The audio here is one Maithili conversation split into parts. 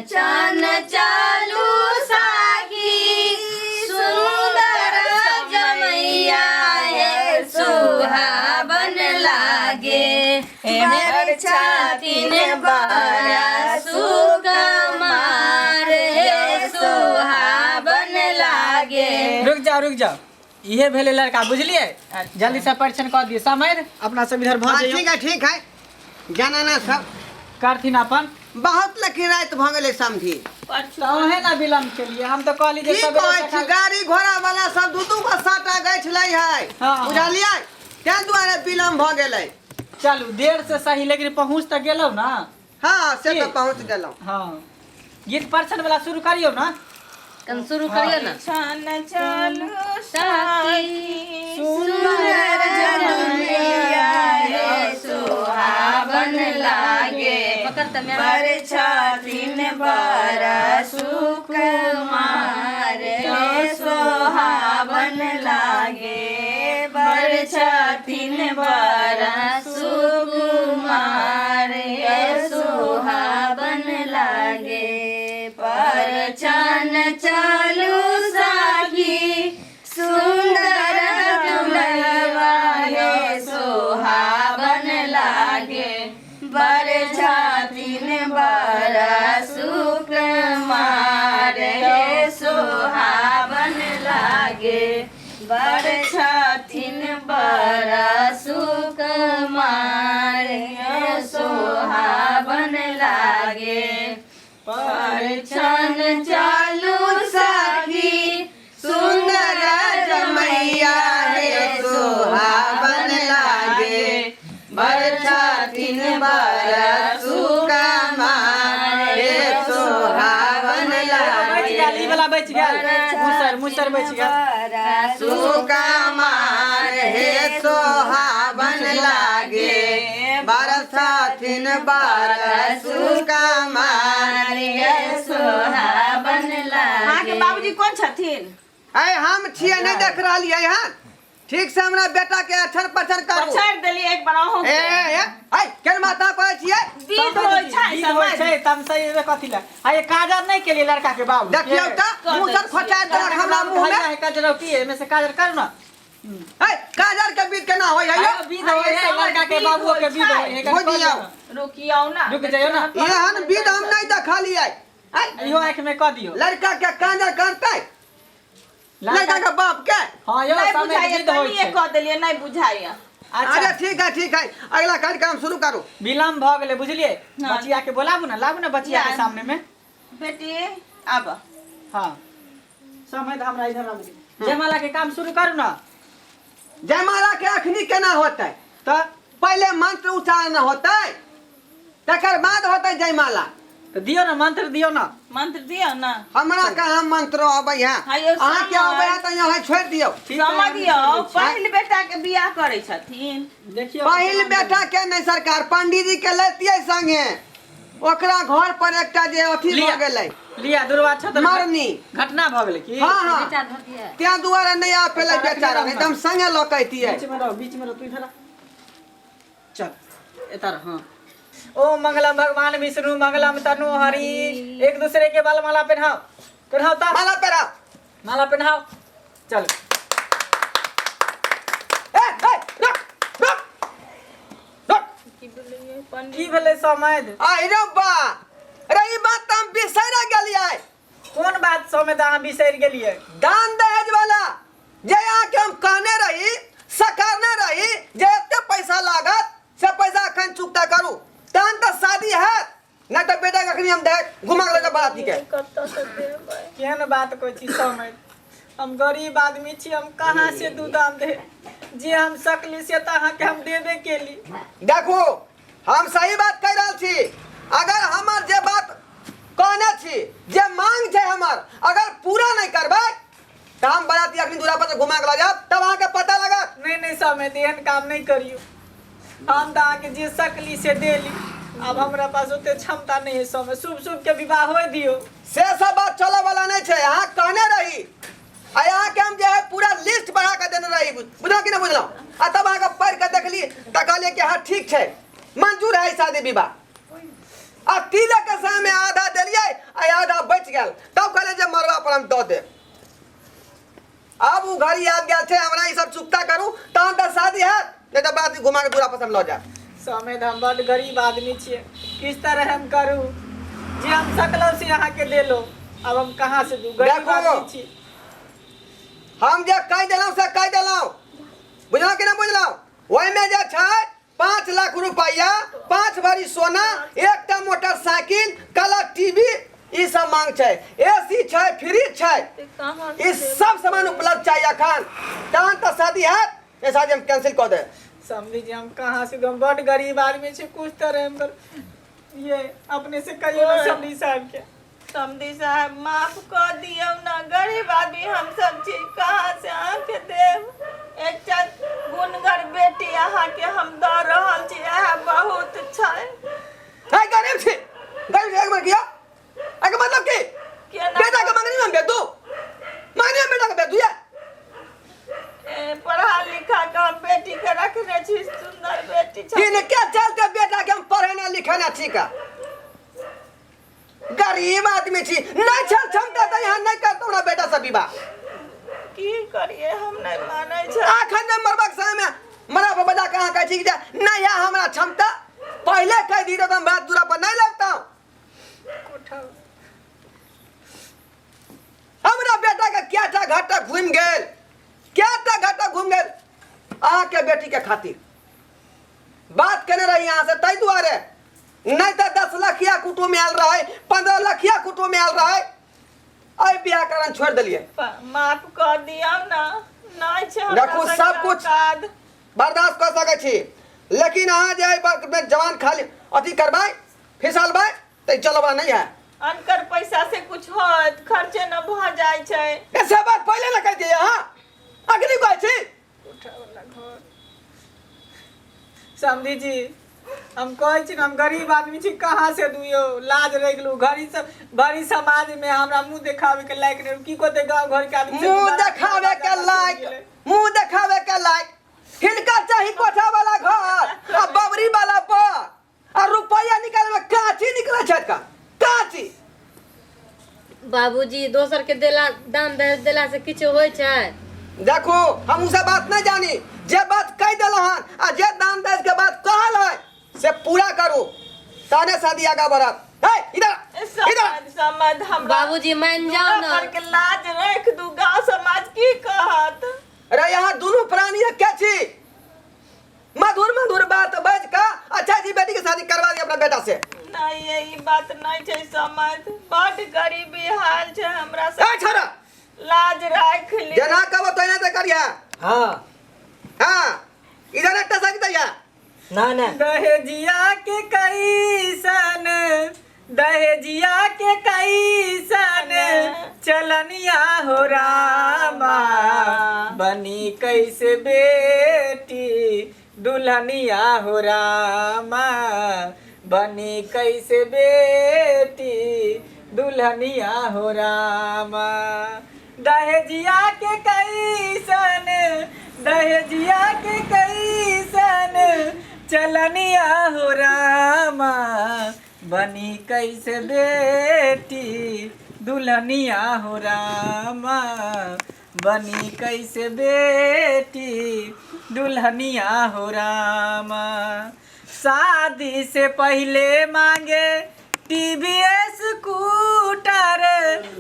परछन चालू साखी सुंदर जमैया हे सुहावन लागे छातिन बड़ा सुकमार हे सुहावन लागे। रुक जाओ, रुक जाओ, इहे भेलै लड़का, बुझलियै? जल्दी से परीक्षण कऽ दियौ। समय अपना सब इधर भऽ हाँ, जइयौ। ठीक है, ठीक है, जाना ना सब करथिन अपन। बहुत लखी रात भऽ गेलै समझी। तऽ अहें ना विलम्ब केलियै, हम तऽ कहली जे की सवेरे कहै छी, सकाल। गाड़ी घोड़ा वाला सब दू दू गो साटा गाछ लै है। हाँ। बुझलियै, ताहि दुआरे विलम्ब भऽ गेलै। चलू, देर से सही लेकिन पहुँच तऽ गेलहुँ ना। हाँ, से की? तऽ पहुँच गेलहुँ। हाँ, गीत परछन वाला शुरू करियौ ना। कन शुरू करियौ ना। छन चलू साथी सुंदर जमैया हे सुहावन लागे। पकड़ त मैं। बरछातिन बड़ा सुकुमार हे सोहावन लागे। बरछातिन बड़ा सुकुमार हे सुहावन लागे। परछन चालू साखी सुंदर दुलवा हे सुहावन लागे। बरछातिन बड़ा सुकुमार हे सुहावन लागे। बरछातिन बड़ा सुकुमार हे सुहावन लागे। परछन चालू साखी सुंदर जमैया हे सुहावन लागे। बरछातिन बड़ा सुकमार हे सुहावन बचि लागे। गेल, ई वाला बचि गेल, मुसर मुसर बचि गेल। सुकमार हे सुहावन लागे। बरसातिन बड़ा सुकमार हे सुहावन अहाँके लागे। बाबूजी कोन छथिन? ऐ, हम छियै, नहि देख रहलियै हन ठीक से? हमरा बेटा के अक्षर पक्षर करू। पछाड़ि देलियै एक बार अहूँ। ए ए ए ऐ, केन माता कहै छियै? विध होइ छै। विध होइ समझ छै, तम सही एबे कथी लए आ ये काजर नहि केलियै लड़का के बाबू? देखियौ तऽ मुँह खोचारि देलक हमरा मुँह में। है काजर की एमे से काजर करू ना। ऐ, काजर के विध केना होइ है यौ? विध होइ है, लड़का के बाबू के विध होइ है। बुझियौ। रुकियौ ना। रुक जाइयो ना। एहन विध हम नहि देखलियै। ऐ, इहो आँखि में कऽ दियौ। लड़का के काजर करतै लड़का के बाप के? हाँ यौ। नहि समय बुझाइए। विध होइ कनिए छै। कऽ देलियै, नहि बुझाइए। अच्छा। अच्छा, ठीक है, ठीक है, अगला कार्यक्रम शुरू करू। विलम्ब भऽ गेलै, बुझलियै? हाँ। बचिया के बोलाबू ना, लाबू ना बचिया के या। सामने में। बेटी, आब। हाँ, समय तऽ हमरा इधर आबू, जयमाला के काम शुरू करू ना। जयमाला के अखनी केना होतै? तऽ पहिले मंत्र उच्चारण होतै, तकर बाद होतै जयमाला। तऽ दियौ ना, मंत्र दियौ ना। मंत्र दियौ ना। हमरा कहाँ मंत्र अबै है? हाँ यौ, अहाँ के अबै है तऽ यहाँ छोड़ि दियौ। ठीक है, समझियौ, पहिल बेटा के बियाह करै छथिन। देखियौ। पहिल बेटा के नहि सरकार, पंडीजी के लेतियै संगे, ओकरा घर पर एकटा जे अथी भऽ लिअ। गेलै। लिया दुर्वा छत। मरनी। घटना भऽ गेलै की? हाँ हाँ। बेटा धर दिया। तें दुआरे नहि आबि पेलै बेचारा, नहि तऽ हम संगे लऽ के अइतियै। बीच में रहो, बीच में रहो, तू इधर आ, चल एता रह। हाँ, ओम मंगलम भगवान विष्णु मंगलम तनु हरि। एक दूसरे के बाल माला पहनाओ, पहनाओ ता। माला पहिराओ। माला पहनाओ, चल। ए ए, रुक रुक रुक। की भेलै समैध? आइ रे बा रे, ई बात तऽ हम बिसरि गेलियै। कोन बात समैध, अहाँ बिसरि गेलियै? दान दहेज वाला जे अहाँके हम कहने रही, सकारने रही जे एते पैसा लागत, से पैसा अखन चुकता करू तहन तऽ शादी हैत, नहि तऽ बेटा के अखनी हम दहेज घुमा के लऽ जायब बराती के। केहन बात कहै छी समैध, हम गरीब आदमी छी, हम कहाँ से दू दाम दे? जे हम सकली से तऽ अहाँके हम देबे केली। देखू, हम सही बात कहि रहल छी। अगर हमर जे बात कहने छी, जे मांग छै हमर, अगर पूरा नहि करबै तऽ हम बराती अखनी दूरा पर से घुमा के लऽ जायब, तब अहाँके पता लगत। नहीं नहीं समैध, एहन काम नहीं करियौ। हम तऽ अहाँके जे सकली से देली, आब हमरा पास ओते क्षमता नहीं है समय। शुभ शुभ के विवाह होय दियौ। से सब बात चलऽ वाला नहि छै। अहाँ कहने रही आ अहाँके हम जे है पूरा लिस्ट बना कऽ देने रही, बुझलहुँ कि नहि बुझलहुँ? आ तब अहाँके पढ़ि कऽ देखली तऽ कहलियै कि हँ, ठीक छै, मंजूर है शादी विवाह। आ तिलक के समय में आधा देलियै आ आधा बचि गेल, तब कहले जे मरबा पर हम दऽ देब। आब उ घड़ी आबि गेल छै, हमरा ई सब चुकता करू तहन तऽ शादी हैत, नहि तऽ बात घुमा के दूरा पर से हम लऽ जायब। समेत हम बड गरीब आदमी छियै, किस तरह हम करू? जे हम सकलहुँ से अहाँके देलो, अब हम कहाँ से दू? गरीब देखो। आदमी छी। हम जे कहि देलहुँ से कहि देलहुँ, बुझलहुँ कि नहि बुझलहुँ? ओहिमे जे छै 5 लाख रुपैआ, 5 भरी सोना, एकटा मोटरसाइकिल, कलर टीवी, ई सब मांग छै, एसी छै, फ्रिज छै, ई सब सामान उपलब्ध छै अखन, तहन तऽ शादी हैत, ये शादी हम कैंसिल कऽ देब। समझी जी, हम कहाँ से हम बड गरीब आदमी छी, कुछ तरह हम ये अपने से कहियो ना समझी साहब के। समधी साहब माफ कऽ दियौ ने, गरीब आदमी हम सब छी, कहाँ से अहाँके देब? एकटा गुणगर बेटी अहाँके हम दऽ रहल छी, इएह बहुत छै। है गरीब छी, गरीब छी, एक मिनट किया? एकर मतलब की? केना? बेटा के मंगनी में हम भेज दू, मंगनी में बेटा के भेज दू ये? ए, पढ़ा लिखा के हम बेटी के रखने छी, सुंदर बेटी छै। इनके चलते बेटा के हम पढ़ेना लिखेना छी का? गरीब आदमी छी, नहीं छल क्षमता तऽ यहाँ नहीं करतो ना बेटा से विवाह। की करिए, हम नहीं मानै छै। आखन नहि मरबाक समय में मरा पर बजा के अहाँ कहै छी कि जे नहीं है हमरा क्षमता, पहले कह दी तो हम बात दूरा पर नहीं लगता। हमरा बेटा के क्या टा घाटा घूम गेल, क्या टा घाटा घूम गेल अहाँ के बेटी के खातिर। बात केने रही अहाँ से ताहि दुआरे, नहीं तो 10 लाखिया कुटुम्ब आयल रहे, 15 लाखिया कुटुम्ब आयल रहे, एहि बियाह कारण छोड़ि देलियै। माफ कऽ दियौ ना, नहि छै हमरा देखू, सबके सब कुछ औकात। बर्दाश्त कऽ सकै छी, लेकिन अहाँ जे एहि बात में जवान खाली अथी करबै, फिसलबै तऽ चलबा नहीं है। अनकर पैसा से कुछ होत, खर्चे न भऽ जाइ छै। ऐसे बात पहिले न कहि दियै अहाँ, अखनी कहै छी। समधी जी, हम कहै छी ने हम गरीब आदमी छी, कहाँ से दियौ? लाज रहि गेलहुँ घड़ी सब भरी समाज में, हमरा मुंह देखावे के लायक नहीं। की कहते गांव घर के आदमी से? मुंह दुबारा देखावे के लायक, गेलै। मुंह देखावे के लायक हिनका चाही कोठा वाला घर आ बबरी वाला पर, आ रुपया निकाले में काची निकले छै का काची। बाबूजी, दोसर के देला दान दहेज देला से किछु होइ छै? देखो, हम उ सब बात नहीं जानी, जे बात कह देल हन आ जे दान दहेज के बात कहल है से पूरा करू, तहने शादी आगा बढ़त। हे इधर इधर। समाज समाज हमरा बाबूजी मान जाओ दूरा ना। पर के लाज रख दू, गांव समाज की कहत? अरे यहाँ दोनों प्राणी के छी, मधुर मधुर बात बज का अच्छा जी बेटी के शादी करवा दी अपना बेटा से। नहीं, ये बात नहीं छै समाज, बड गरीबी हाल छै हमरा सब। ए छोरा, लाज राख ली। जेना कहबो तहिना ते करिया। हाँ। हाँ, इधर एकटा सक दैया। ना ना। दहेजिया के कैसन, दहेजिया के कैसन चलनिया हो रामा, बनी कैसे बेटी दुल्हनिया हो रामा, बनी कैसे बेटी दुल्हनिया हो रामा। दहेजिया के कैसन, दहेजिया के कैसन चलनिया हो रामा, बनी कैसे बेटी दुल्हनिया हो रामा, बनी कैसे बेटी दुल्हनिया हो रामा। शादी से पहले मांगे टीवी स्कूटर,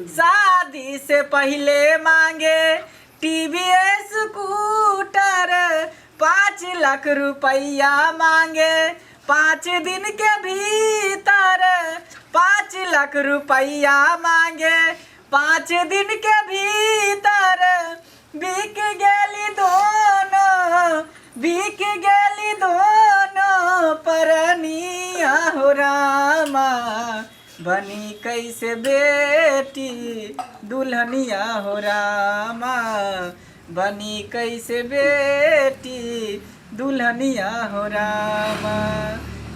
शादी से पहले मांगे टीवी स्कूटर, 5 लाख रुपया मांगे 5 दिन के भीतर, 5 लाख रुपया मांगे 5 दिन के भीतर। बिक गेली दोनों, बिक गेली दोनों परनिया हो रामा, बनी कैसे बेटी दुल्हनिया हो रामा, बनी कैसे बेटी दुल्हनिया हो रामा।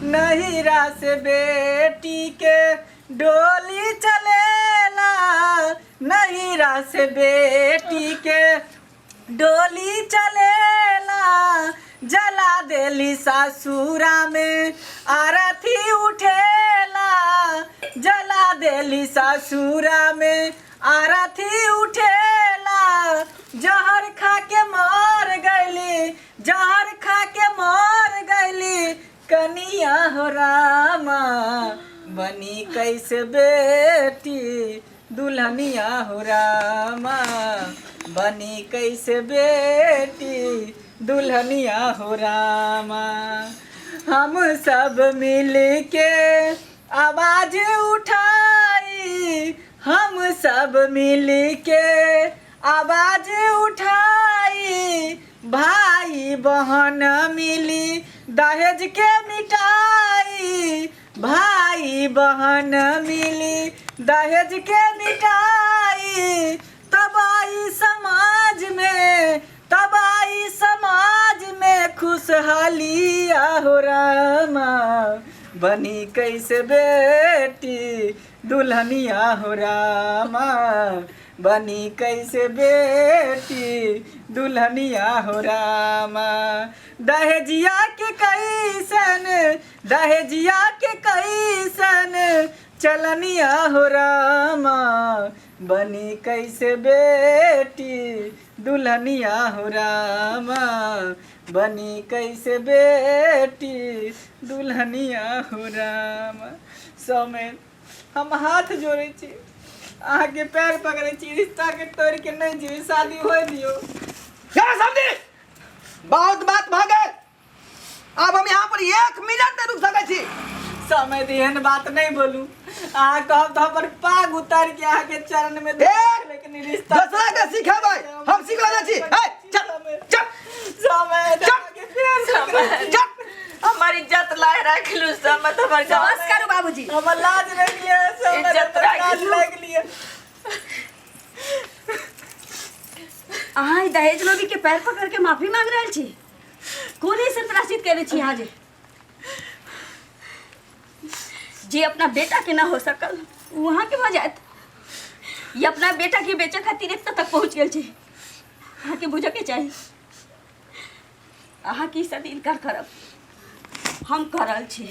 नहिरा से बेटी के डोली चलेला, नहिरा से बेटी के डोली चलेला, जला देली सासुरा में आरती उठेला, जला देली ससुरा में आरती उठेला जहर खा के मर गईली जहर खा के मर गईली कनिया हो रामा बनी कैसे बेटी दुल्हनिया हो रामा बनी कैसे बेटी दुल्हनिया हो रामा हम सब मिल के आवाज उठाई हम सब मिल के आवाज उठाई भाई बहन मिली दहेज के मिटाई भाई बहन मिली दहेज के मिटाई तब आई समाज में तब आई समाज में खुशहाली हो रामा बनी कैसे बेटी दुल्हनिया हो रामा बनी कैसे बेटी दुल्हनिया हो रामा दहेजिया के कैसन दहेजिया के कैसन चलनिया हो रामा बनी कैसे बेटी दुल्हनिया हो रामा बनी कैसे बेटी दुल्हनिया हो रामा सौमेन हम हाथ जोड़ै छी अहाँके पैर पकड़ै छी रिश्ताके तोड़ि के नहि जीवी शादी होय दियौ। क्या समझी, बहुत बात भऽ गेल। आब हम यहाँ पर एक मिनट नहीं रुक सकै छी। समय एहन बात नहीं बोलू। अहाँ कहब तऽ हमर पाग उतार के अहाँके चरण में दे ए! लेकिन ई रिश्ता दोसरा के सिखेबै हम सीख लेने छी। ए, चल चल। समय चल। अहाँके पैर पकड़ै छी। चल। हमर इज्जत लाय रखलू सब हमर बस करू बाबूजी। हमर लाज रख लियै समय, इज्जत हमर राखि लाज लू। राखि लियै। अहाँ ई दहेज लोभी के पैर पकड़ के माफी मांग रहल छी? कोन ऐसन प्रायश्चित करे छी अहाँ जे जे अपना बेटा के ना हो सकल वहाँ के भऽ जायत? ये अपना बेटा के बेचे खातिर एतऽ तक पहुँच गेल छै। अहाँके बुझऽ के चाही। अहाँ की शादी इनकार करब हम कह रहल छी।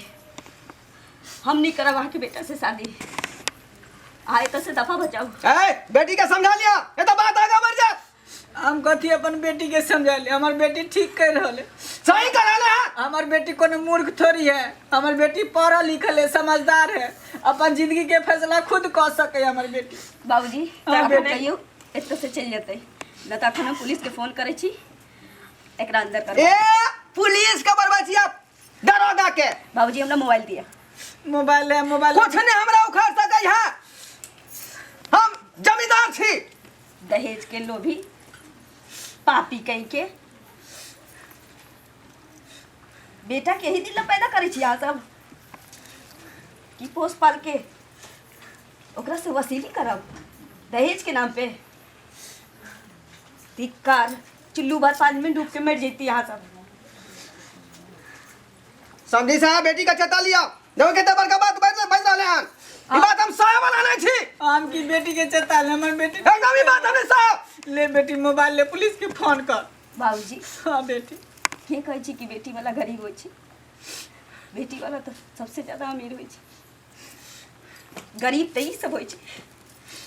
हम नहीं करब अहाँके बेटा से शादी। अहाँ एतऽ से दफा बचाउ। ए, बेटी के समझा लिया, ये तो बात आगा बढ़ जात। हम कथी अपन बेटी के समझाली? हमर बेटी ठीक कर रहल है। सही कर रहले है। हमर बेटी कोनो मूर्ख थोड़ी है। हमर बेटी पढ़ल लिखल है, समझदार है, अपन जिंदगी के फैसला खुद कऽ सके हमर बेटी। बाबूजी हाँ, अखन बेटी। कहियौ एतऽ से चलि जेतै न तऽ अखन हम पुलिस के फोन करै छी, एकरा अंदर कर। ए, पुलिस के बरबाद छी आप दरोगा के। बाबूजी हमरा मोबाइल दिया। मोबाइल है, मोबाइल कुछ नहीं हमरा उखाड़ सकै है, हम जमींदार छी। दहेज के लोभी पापी कहीं के बेटा के ही दिल पैदा करै छी अहाँ सब कि पोस पाल के ओकरा से वसूली करब दहेज के नाम पे। धिक्कार, चुल्लू भर पानी में डूब के मर जैती अहाँ सब। समझी साहब बेटी का चेता लिया, देखो कितना बड़का बात बैठ बैठ रहले हन। ई बात हम सहे वाला नहीं छी। हम की बेटी के चेता ले हमर बेटी एकदम ई बात हमने साहब। ले बेटी मोबाइल ले, पुलिस के फोन कर। बाबूजी। हाँ बेटी। के कहै छी कि बेटी वाला गरीब होइ छै? बेटी वाला तऽ सबसे ज्यादा अमीर होइ छै। गरीब तऽ ई सब होइ छै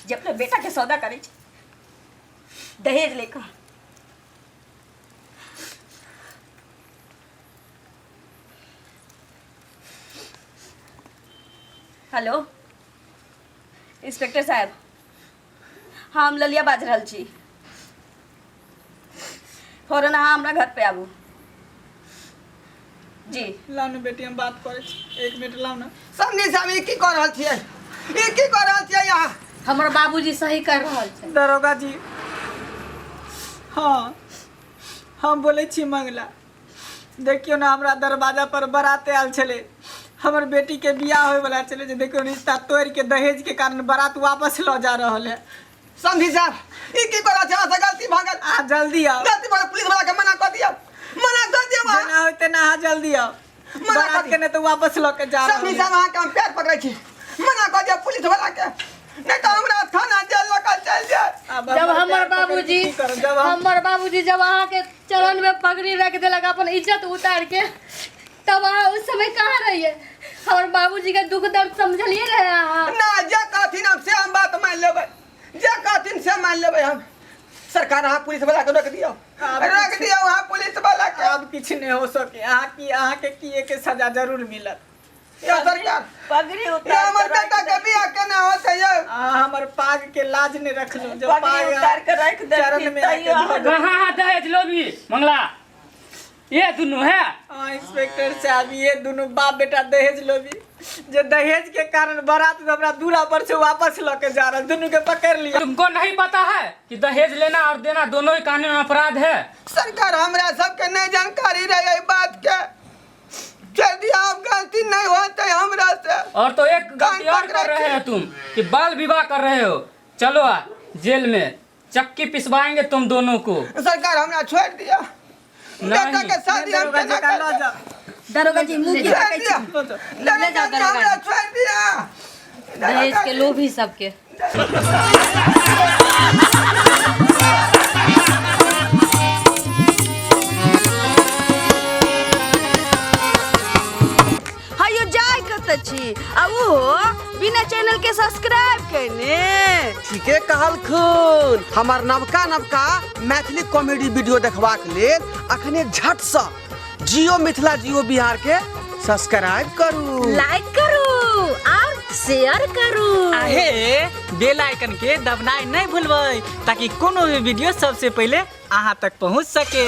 जे अपना बेटा के सौदा करै छै दहेज लेकर। हेलो इंस्पेक्टर साहब, हाँ हम ललिया बाजि रहल छी। फौरन अहाँ हमरा घर पे आबू। जी। लाउ ने बेटी, हम बात करै छी, एक मिनट लाउ ने। समझी साहब ई की कऽ रहल छियै? ई की कऽ रहल छियै यहाँ? हमर बाबूजी सही कर रहल छै। दरोगा जी, हाँ हम बोलै छी मंगला। देखियौ ने हमरा दरवाजा पर बारात आयल छलै, हमर बेटी के बियाह होय वाला छलै, जे देखियौ रिश्ता तोड़ि के दहेज के कारण बारात वापस लऽ जा रहल है। समझी साहब ई की कऽ रहल छियै? अहाँ से गलती भऽ गेल। अहाँ जल्दी आउ। गलती भऽ गेल, पुलिस वाला के मना कऽ दियौ, मना कऽ दियौ अहाँ। जेना होय तेना अहाँ जल्दी आउ। मना बारात कऽ के नहि तऽ वापस लऽ के जा रहल समझी है। साहब अहाँके हम पैर पकड़ै छी, मना कऽ दियौ पुलिस वाला के, नहीं तो हमरा थाना जेल लऽ कऽ चलि जायत। आब जब हमर हमर पैर पकड़ि के बाबूजी की करब? जब हम हमर बाबूजी जब अहाँ के चरण में पगड़ी रख देलक अपन इज्जत उतार के, तब अहाँ उस समय कहाँ रहिए? हमर बाबूजी के दुख दर्द समझलिए रहे अहाँ। ना जे कहथिन हम से हम बात मान लेबै, जे कहथिन से मान लेबै हम। सरकार अहाँ पुलिस वाला के रोक दियौ, रोक दियौ अहाँ पुलिस वाला के। आब किछु नहि हो सके, अहाँ की अहाँके किए के सजा जरूर मिलत। यौ सरकार, पगड़ी यौ उतार हमर के राखि बेटा के देलखिन। बियाह केना होतै यौ? अहाँ हमर पाग के लाज नहि रखलहुँ, जब पगड़ी पाग उतार के राखि चरण देलखिन में आके तैयो अहाँ धो- हाँ हाँ दहेज लोभी मंगला ये दुनू है। हाँ इंस्पेक्टर साहब, ये दोनों बाप बेटा दहेज लोभी, जे दहेज के कारण बारात में हमरा दूरा पर से वापस लऽ के जा रहा, दोनों के पकड़ लिया। तुमको नहीं पता है कि दहेज लेना और देना दोनों ही कानून अपराध है? सरकार हमरा सबके नहीं जानकारी रहे एहि बात के, छोड़ दिया, अब गलती नहीं होते हमरा से। और तो एक गलती कान और कर पकड़ रहे के। हो तुम कि बाल विवाह कर रहे हो। चलो आ जेल में चक्की पिसवाएंगे तुम दोनों को। सरकार हमरा छोड़ दिया, बेटा के शादी हम दरोगा केना जी का लऽ करबै? जाओ। दरोगा जी मुँह की छोड़ तकै दिया, छी? लऽ जाओ। दरोगा जी हमरा छोड़ दिया। दहेज के लोभी सबके। हयो जाय कतऽ छी आ ओहो बिना चैनल के सब्सक्राइब केने? ठीके कहलखुन। हमर नवका नवका मैथिली कॉमेडी वीडियो देखबाक लेल अखने झटसँ जियो मिथिला जियो बिहार के सब्सक्राइब करू, लाइक करू और शेयर करू। आहे बेल आइकन के दबनाइ नहीं भूलबै ताकि कोनो भी वीडियो सबसे पहले अहाँ तक पहुँच सके।